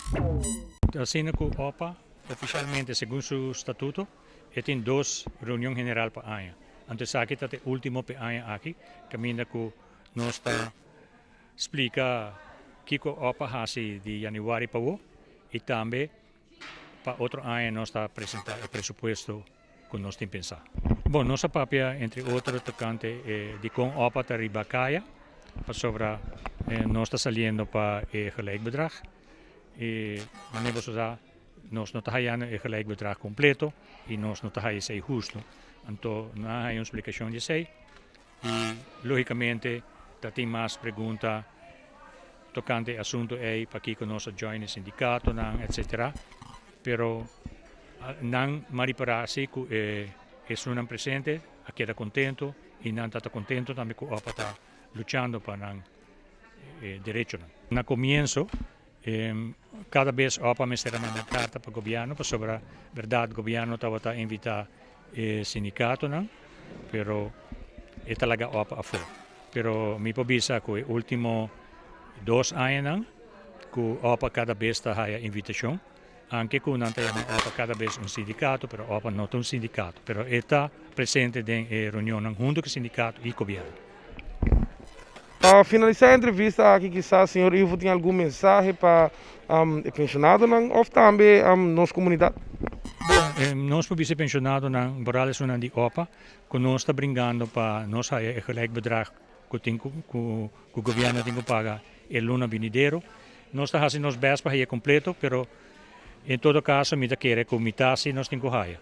Asina ku OPA ofishalmente segun su statuto e tin dos reunion general pa aña. Anto esaki ta e ultimo pa e aña aki kaminda ku nos ta splika kiko OPA hasi di yanüari pa awor i tambe pa otro aña nos ta presentá e presupuesto ku nos tin pensá. Bon, nos a papia entre otro tokante e dikon OPA ta riba kaya, pasobra nos ta saliendo pa e gelijkbedrag. I manera boso sa, nos no ta hayando e gelijkbedrag kompleto i nos no ta haya esei hustu. Anto nan a haya un splikashon di esei i logikamente ta tin mas pregunta tokante e asuntu ei, pakiko nos a join e sindikatonan, etsetera. Pero nan m'a ripará si ku e esunnan presente a keda kontento i nan ta ta kontento tambe ku OPA ta luchando pa nan derechonan. Na komienso kada bes OPA mester a manda karta pa gobièrnu pasobra bèrdat gobièrnu tabata invitá e sindikatonan pero e ta laga OPA afó. Pero mi por bisa ku e último dos añanan ku OPA kada bes ta haya invitashon. Anke ku nan ta yama OPA kada bes un sindikato, pero OPA no ta un sindikato, pero e ta presente den e reunionnan huntu ku e sindikato i gobièrnu. Pa finalisá e entrevista aki kisas señor Ivo tin algun mensahe pa e penshonadonan òf tambe nos komunidat? Bon, nos por bisa e penshonadonan, boral esunnan di OPA, ku nos ta bringando pa nos haya e gelijkbedrag ku tin ku ku gobièrnu tin ku paga e luna binidero. Nos ta hasi nos bèst pa haya kompleto, pero en todo kaso mi ta kere ku mitad si nos tin ku haya.